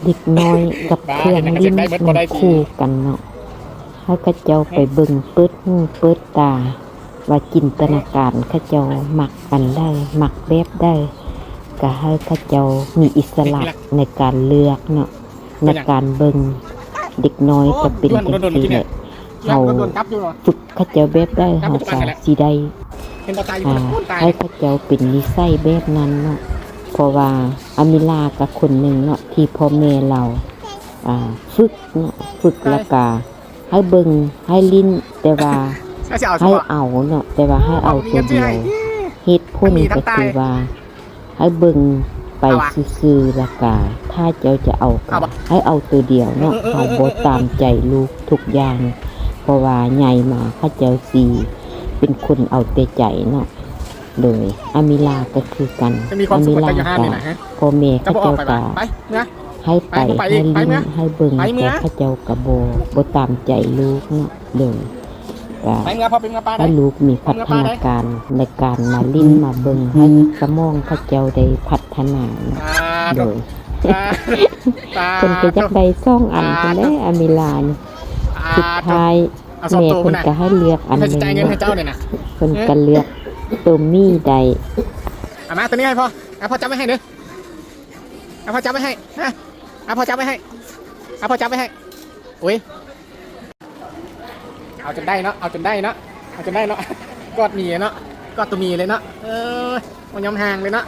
ເດັກນ້ອຍກັບເຄື່ອງຫຼິ້ນມັນຄູ່ກັນເນາະ. ໃຫ້ເຂົາເຈົ້າໄປເບິ່ງເປີດຫູເປີດຕາ ວ່າຈິນຕະນາການເຂົາເຈົ້າມັກອັນໃດ ມັກແບບໃດ ກະໃຫ້ເຂົາເຈົ້າມີອິດສະຫຼະໃນການເລືອກເນາະ ໃນການເບິ່ງ. ເດັກນ້ອຍກະເປັນຈັ່ງຊີ້ແຫຼະ ເຮົາຝຶກເຂົາເຈົ້າແບບໃດ ເຮົາກະຊິໄດ້ ອ່າ ໃຫ້ເຂົາເຈົ້າເປັນນິໄສແບບນັ້ນເນາະ. ເພາະວ່າອາມິລາກະຄົນໜຶ່ງເນາະ ທີ່ພໍ່ແມ່ລາວ ອ່າ ຝຶກເນາະ ຝຶກແລ້ວກະໃຫ້ເບິ່ງ ໃຫ້ຫຼິ້ນ ແຕ່ວ່າໃຫ້ເອົາເນາະ ແຕ່ວ່າໃຫ້ເອົາໂຕດຽວ. ເຫດຜົນກະຄືວ່າ ໃຫ້ເບິ່ງໄປຊື່ໆ ແລ້ວກະຖ້າເຈົ້າຈະເອົາກະໃຫ້ເອົາໂຕດຽວເນາະ. ເຮົາບໍ່ຕາມໃຈລູກທຸກຢ່າງ ເພາະວ່າໃຫຍ່ມາເຂົາເຈົ້າຊິເປັນຄົນເອົາແຕ່ໃຈເນາະ. ໂດຍອາມິລາກະຄືກັນ ອາມິລາກະ ພໍ່ແມ່ເຂົາເຈົ້າກະໃຫ້ໄປ ໃຫ້ຫຼິ້ນ ໃຫ້ເບິ່ງ ແຕ່ເຂົາເຈົ້າກະບໍ່ ບໍ່ຕາມໃຈລູກເນາະ. ໂດຍ ກະໃຫ້ລູກມີພັດທະນາການໃນການມາຫຼິ້ນມາເບິ່ງ ໃຫ້ສະໝອງເຂົາເຈົ້າໄດ້ພັດທະນາເນາະ. ໂດຍ ເພິ່ນກະຢາກໄດ້ສອງອັນພຸ້ນແຫຼະ ອາມິລານີ້. ສຸດທ້າຍແມ່ເພິ່ນກະໃຫ້ເລືອກອັນໜຶ່ງເນາະ ເພິ່ນກະເລືອກໂຕໝີໄດ້. ເອົາມາ ໂຕນີ້ໃຫ້ພໍ່ ອ່ະ ພໍ່ຈັບໄວ້ໃຫ້ເດີ ອ່ະ ພໍ່ຈັບໄວ້ໃຫ້ ອ່ະ ພໍ່ຈັບໄວ້ໃຫ້ ອ່ະ ພໍ່ຈັບໄວ້ໃຫ້. ໂອ້ຍ ເອົາຈົນໄດ້ເນາະ ເອົາຈົນໄດ້ເນາະ ເອົາຈົນໄດ້ເນາະ. ກອດໝີເນາະ ກອດໂຕໝີເລີຍເນາະ. ເອີ ບໍ່ຍອມຫ່າງເລີຍເນາະ.